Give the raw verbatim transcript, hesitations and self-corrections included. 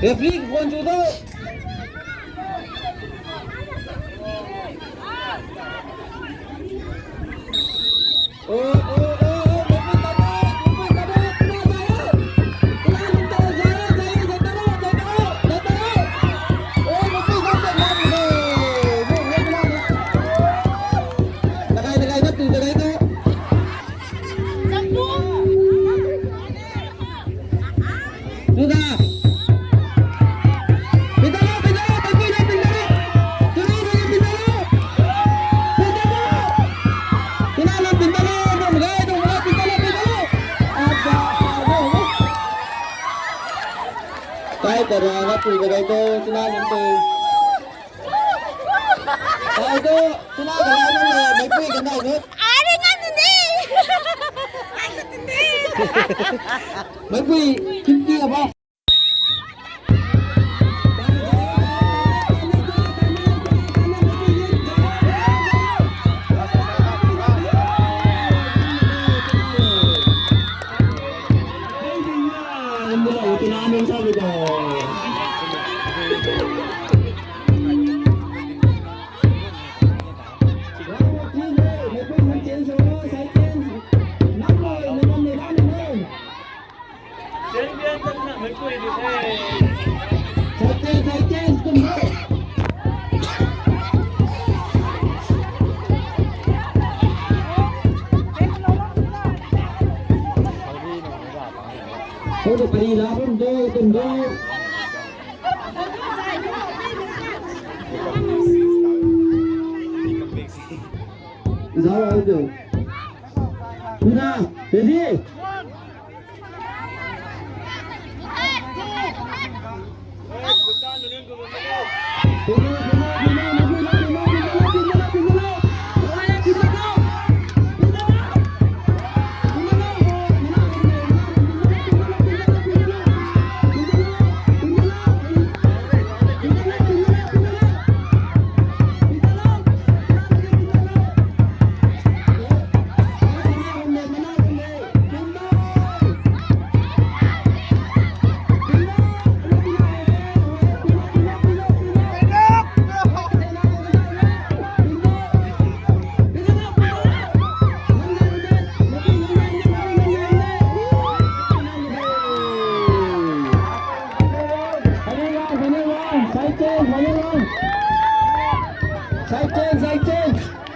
Referee khwan chu do. Oh, oh, oh, oh, mapui ta do, mapui ta do, tuna zay o. Tuna nunc ta zay o, zay o, zay ta do, zay ta do, zay ta do. Oh, mapui ta do, mapui ta do. Lagai, lagai, nap tu, lagai tu. Tuna. Pintalo, pintalo, pintalo, pintalo. Tuna, tuna, pintalo. Pintalo. Tuna, tuna, pintalo. Dum gai, dum gai, pintalo, pintalo. Apa, apa, apa. Kai tara, na tu gai tu, tuna, tuna, tu. Ai tu, tuna, tuna, tuna, mei pui, tuna, tuna. Ai, ring ngan ni. Ai, tuna. Mei pui, fifty above. Zau ai tu. Tuna, ready?